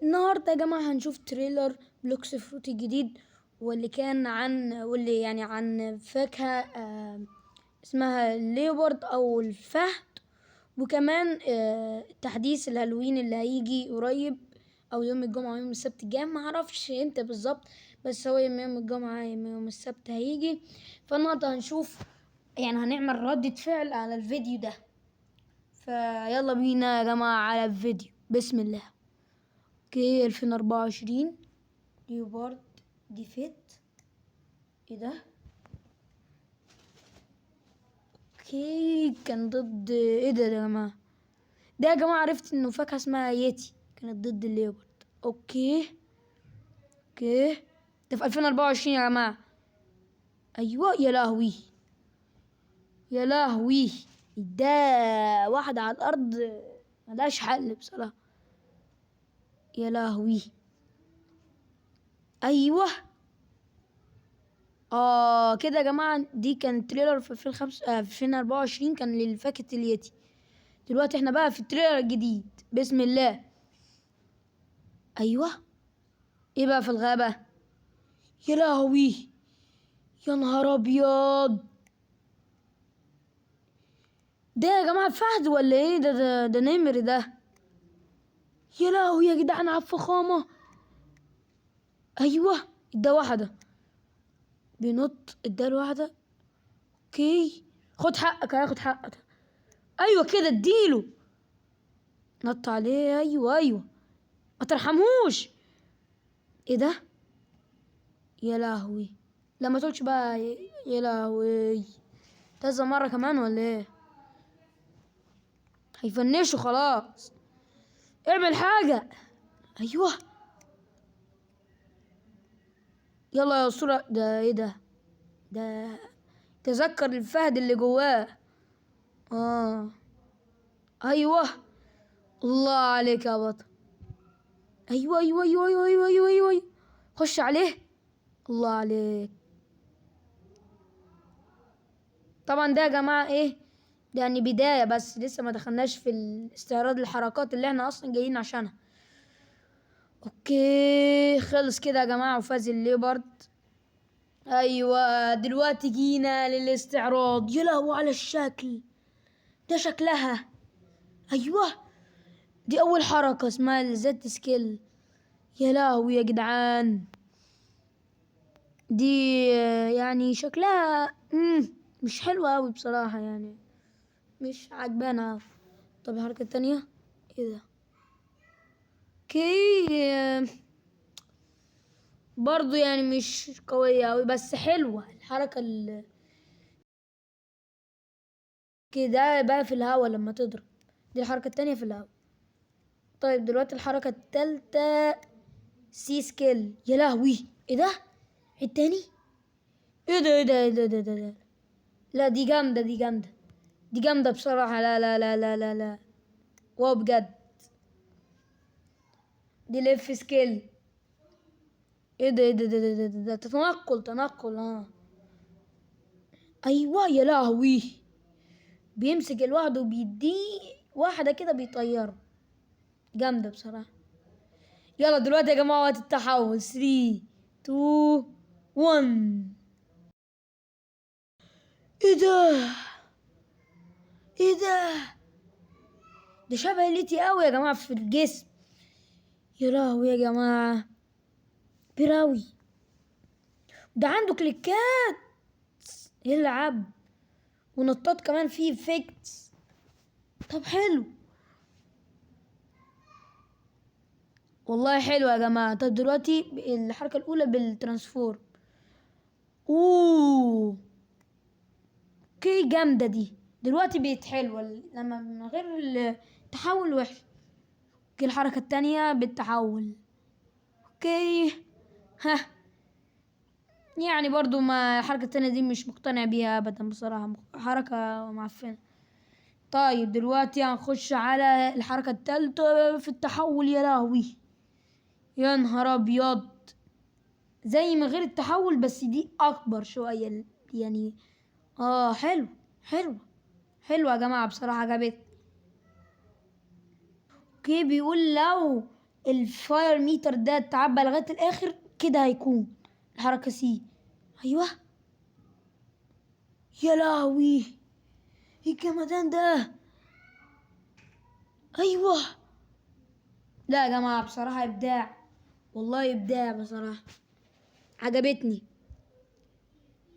النهارده يا جماعة هنشوف trailer Blox Fruit الجديد، واللي كان عن واللي يعني عن فاكهة اسمها ال leopard او الفهد، وكمان تحديث الهالوين اللي هيجي قريب او يوم الجمعة ويوم السبت الجاي، ما اعرفش امتى بالظبط، بس هو يا اما يوم الجمعة يا اما يوم السبت هيجي. فالنهارده هنشوف يعني هنعمل ردة فعل على الفيديو ده، فيلا بينا يا جماعة على الفيديو. بسم الله. okay 2024 leopard defeat. ايه ده؟ okay كان ضد ايه ده يا جماعة؟ ده يا جماعة عرفت انه فاكهة اسمها ييتي كانت ضد ال leopard. okay okay ده في 2024 يا جماعة. ايوه يا لهوي يا لهوي، ده واحدة على الارض ملهاش حل بصراحة. يا لهوي. ايوه كده يا جماعة، دي كان trailer في ألفين وخمسة، ألفين وأربعة وعشرين، كان للفاكهة اليتي. دلوقتي احنا بقى في ال trailer الجديد. بسم الله. ايوه ايه بقى في الغابة؟ يا لهوي يا نهار ابيض، ده يا جماعة فهد ولا ايه ده؟ ده نمر ده. يا لهوي يا جدعان على الفخامة. ايوه ده واحدة بينط، اداله واحدة. okay خد حقك، هياخد حقك. ايوه كده اديله، نط عليه. ايوه ايوه ما ترحمهوش. ايه ده؟ يا لهوي، لا ما تقولش بقى يا لهوي، كذا مرة كمان ولا ايه؟ هيفنشوا خلاص، اعمل حاجة. ايوه يلا يا اسطورة. ده ايه ده؟ ده تذكر الفهد اللي جواه. ايوه الله عليك يا بطل. ايوه ايوه ايوه ايوه ايوه ايوه ايوه, أيوة. خش عليه. الله عليك. طبعا ده يا جماعة ايه ده؟ يعني بداية بس، لسه ما دخلناش في الاستعراض الحركات اللي احنا اصلا جايين عشانها. okay خلص كده يا جماعة وفاز ال leopard. ايوه دلوقتي جينا للاستعراض. يا لهوي على الشكل ده، شكلها. ايوه دي اول حركة اسمها ال Z skill. يا لهوي يا جدعان، دي يعني شكلها مش حلوة اوي بصراحة، يعني مش عجبانة أوي. طب الحركة التانية ايه ده؟ okay برضو يعني مش قوية أوي بس حلوة الحركة كده بقى في الهوا لما تضرب. دي الحركة التانية في الهوا. طيب دلوقتي الحركة التالتة C skill. يا لهوي ايه ده؟ عيد تاني. ايه ده؟ ايه ده؟ ايه ده؟ ايه ده؟ ايه ده؟ لا دي جامدة، دي جامدة، دي جامدة بصراحة. لا لا لا لا لا لا wow بجد. دي ال F skill. ايه ده؟ ايه ده؟ ده؟ ده؟ ده؟ ده؟ تنقل، تنقل. ايوه يا لهوي، بيمسك الواحد وبيديه واحدة كده بيطيره. جامدة بصراحة. يلا دلوقتي يا جماعة وقت التحول. 3 2 1. ايه ده؟ ايه ده؟ ده شبه اليتي قوي يا جماعة في الجسم. يا لهوي يا جماعة براوي، ده عنده كليكات يلعب ونطاط كمان فيه effects. طب حلو والله، حلو يا جماعة. طب دلوقتي الحركة الأولى بال transform. okay جامدة دي. دلوقتي بقت حلوة لما من غير التحول وحش. okay الحركة التانية بالتحول. okay ها، يعني برضو ما الحركة التانية دي مش مقتنع بيها ابدا بصراحة، حركة معفنة. طيب دلوقتي هنخش على الحركة التالتة في التحول. يا لهوي يا نهار ابيض، زي من غير التحول بس دي اكبر شوية يعني. حلو حلو حلو يا جماعة بصراحة، عجبتني. okay بيقول لو ال fire meter ده اتعبى لغاية الاخر كده هيكون الحركة C. ايوه يا لهوي، ايه الجمدان ده. ايوه لا يا جماعة بصراحة ابداع، والله ابداع بصراحة، عجبتني.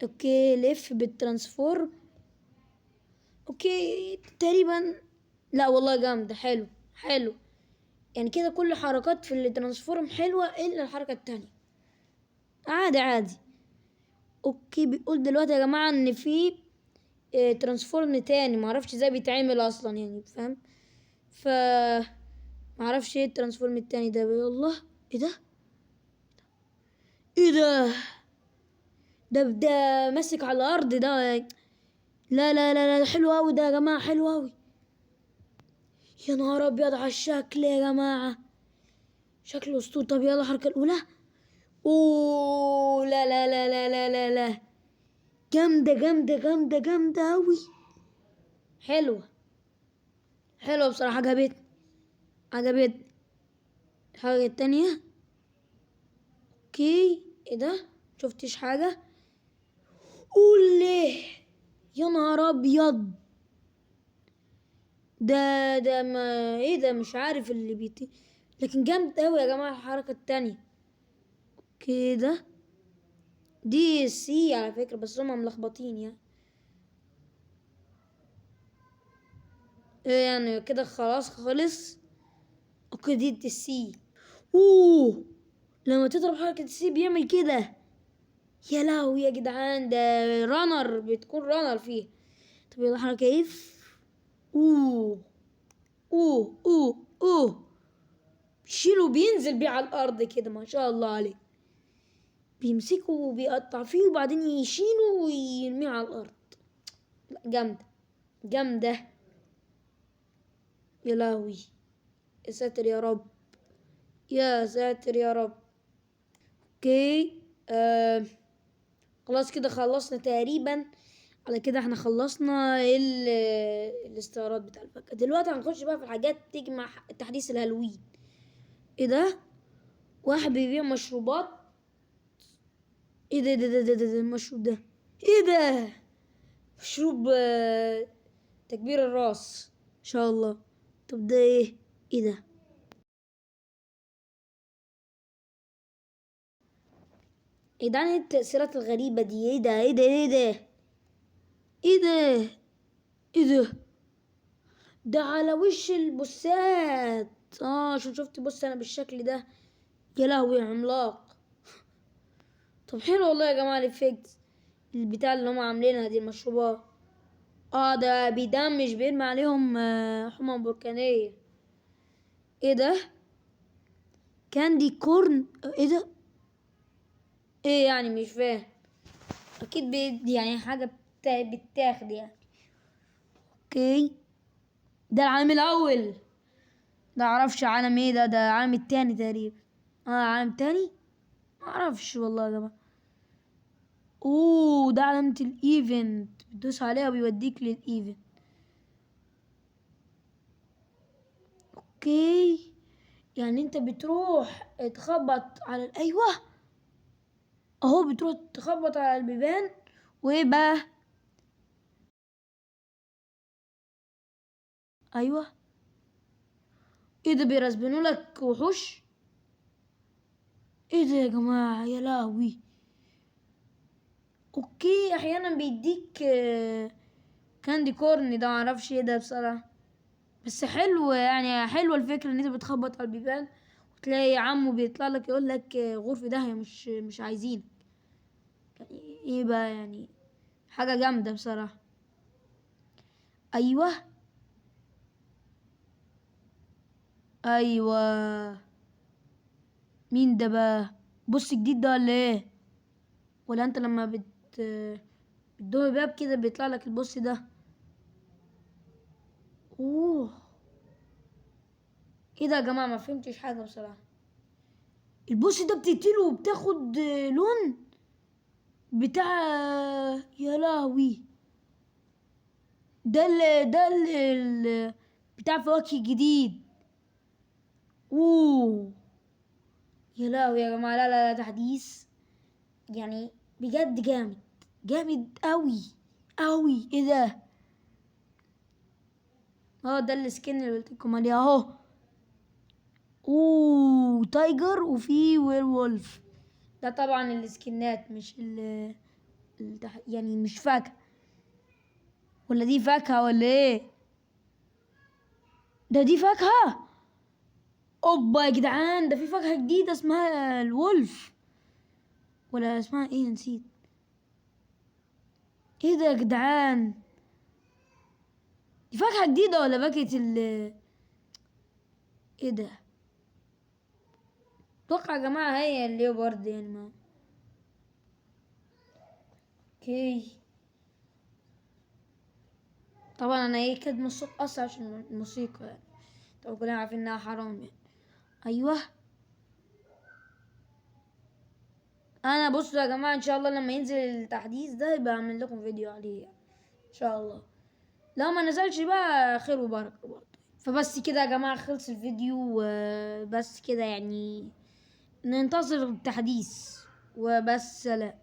okay لف بال transform. okay تقريبا، لا والله جامدة، حلو حلو. يعني كده كل حركات في ال transform حلوة الا الحركة التانية، عادي عادي. okay بيقول دلوقتي يا جماعة ان في transform تاني، معرفش ازاي بيتعمل اصلا يعني، فاهم؟ ف معرفش ايه ال transform التاني ده. والله ايه ده، ايه ده، ده ماسك على الارض ده. لا لا لا لا، حلو اوي ده يا جماعة، حلو اوي. يا نهار ابيض على الشكل يا جماعة، شكله اسطوري. طب يلا الحركة الاولى. اوه لا لا لا لا لا لا لا، جامدة جامدة جامدة جامدة اوي، حلوة حلوة بصراحة، عجبتني عجبتني. الحاجة التانية. okay ايه ده، شفتش حاجة؟ قول ليه، يا نهار ابيض، ده ما ايه ده، مش عارف اللي بيطير، لكن جامد اوي يا جماعة الحركة التانية كده. دي C على فكرة، بس هما ملخبطين يعني. ايه يعني كده خلاص خلص. okay دي ال C. اوه لما تضرب حركة ال C بيعمل كده. يا لهوي يا جدعان، ده runner، بتكون runner فيه. طب يلا حركة F. اوه اوه اوه اوه، بيشيله بينزل بيه على الارض كده، ما شاء الله عليه. بيمسكه وبيقطع فيه وبعدين يشيله ويرميه على الارض. لا جامدة جامدة. يا لهوي يا ساتر يا رب، يا ساتر يا رب. okay خلاص كده خلصنا تقريبا. على كده احنا خلصنا الاستعراض بتاع الفاكهة. دلوقتي هنخش بقى في الحاجات تجمع تحديث الهالوين. ايه ده؟ واحد بيبيع مشروبات. ايه ده؟ ده ده ده ده, ده المشروب ده ايه ده؟ مشروب تكبير الراس ان شاء الله. طب ده ايه؟ ايه ده؟ ايه ده؟ ايه التأثيرات الغريبة دي؟ ايه ده؟ ايه ده؟ ايه ده؟ ايه ده؟ ايه ده؟ ده على وش البوسات. عشان شفت بص انا بالشكل ده. يا لهوي يا عملاق. طب حلو والله يا جماعة ال effect البتاع اللي هم عاملينها دي، المشروبات. ده بيدمج، بيرمي عليهم حمم بركانية. ايه ده؟ candy corn. ايه ده؟ ايه يعني؟ مش فاهم. اكيد بيدي يعني حاجة بتاخد يعني. okay ده العالم الاول. ده معرفش عالم ايه ده، ده العالم التاني تقريبا. عالم تاني معرفش والله يا جماعة. اوه ده علامة ال event، بتدوس عليها وبيوديك لل event. okay يعني انت بتروح تخبط على ايوه اهو، بتروح تخبط على البيبان وايه بقى؟ ايوه ايه ده؟ بيرسبنوا لك وحوش. ايه ده يا جماعة؟ يا لهوي. okay احيانا بيديك candy corn، ده معرفش ايه ده بصراحة، بس حلو يعني، حلوة الفكرة ان انت بتخبط على البيبان وتلاقي عمو بيطلع لك يقول لك، غرفة داهية مش عايزينك. يعني ايه بقى؟ يعني حاجة جامدة بصراحة. ايوه ايوه مين ده بقى؟ بص جديد ده ولا ايه؟ ولا انت لما بتدوم باب كده بيطلع لك ال boss ده؟ اوه ايه ده يا جماعة؟ ما فهمتش حاجة بصراحة. ال boss ده بتقتله وبتاخد لون بتاع، يا لهوي ده ده بتاع فواكه جديد. اوه يا لهوي يا جماعة، لا لا لا، تحديث يعني بجد جامد، جامد قوي قوي. ايه ده؟ ده ال skin اللي قلت لكم عليه اهو. اوه، tiger وفي werewolf. ده طبعا السكنات مش ال يعني مش فاكهة، ولا دي فاكهة ولا ايه؟ ده دي فاكهة. اوبا يا جدعان، ده في فاكهة جديدة اسمها ال wolf، ولا اسمها ايه؟ نسيت. ايه ده يا جدعان؟ دي فاكهة جديدة ولا فاكهة ال ايه ده؟ اتوقع يا جماعة هي ال leopard يعني. ما okay، طبعا انا ايه كده الصوت اصلا عشان الموسيقى يعني، طبعا كلنا عارفين انها حرام يعني. ايوه انا بصوا يا جماعة، ان شاء الله لما ينزل التحديث ده يبقى اعمل لكم فيديو عليه يعني ان شاء الله. لو ما نزلش بقى خير وبركة برضه. فبس كده يا جماعة خلص الفيديو، وبس كده يعني، ننتظر التحديث وبس. سلام.